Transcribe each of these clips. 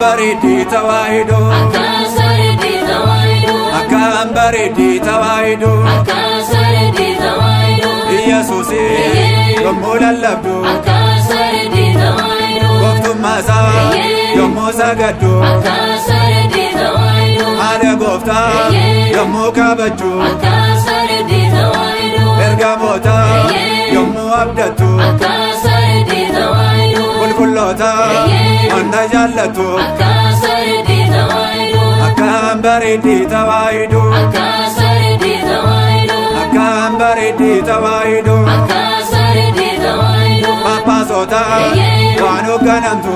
Bareeddii tawaahidoo Akkaan bareeddii tawaahidoo Iyyasuusii yommuu lallabdu Gooftummaa isaa yommuu sagaddu Haadha gooftaa yommuu kabajju Ergamoota yommuu abdattu Qulqulloota hunda jaallattu Akkaan bareeddii tawaahidoo Akkaan bareeddii tawaahidoo Paappaasota waan hoogganamtu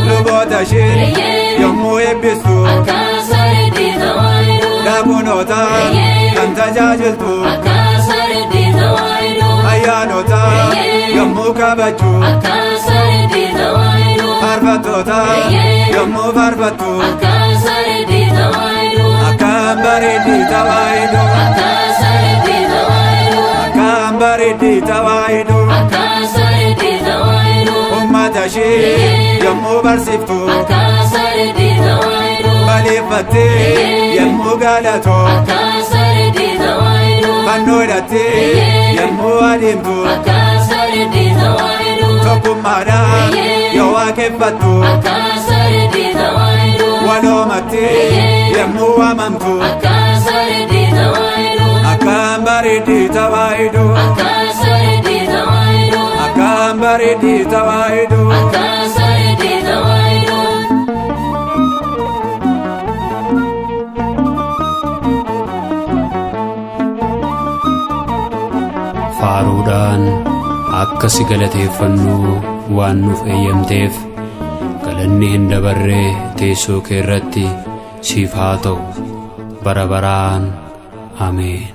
Luboota ishee yommuu eebbistu Daakunoota kan tajaajiltu Ayyaanota yommuu kabajju Faarfattoota yommuu faarfattu Akkaan bareeddii tawaahidoo Akkaan bareeddii tawaahidoo Uummata ishee yommuu barsiiftu Baleeffattee yommuu galatu Fannoo hidhattee yommuu adeemtu Tokkummaadhaan yoo waaqeffattu Waloomatti yommuu waamamtu Akkaan bareeddii tawaahidoo Akkaan bareeddii tawaahidoo Faaruudhaan akka si galateeffannu waan nuuf eeyyamteef galanni hin dabarre teessoo kee irratti siif haa ta'u bara baraan. Ameen.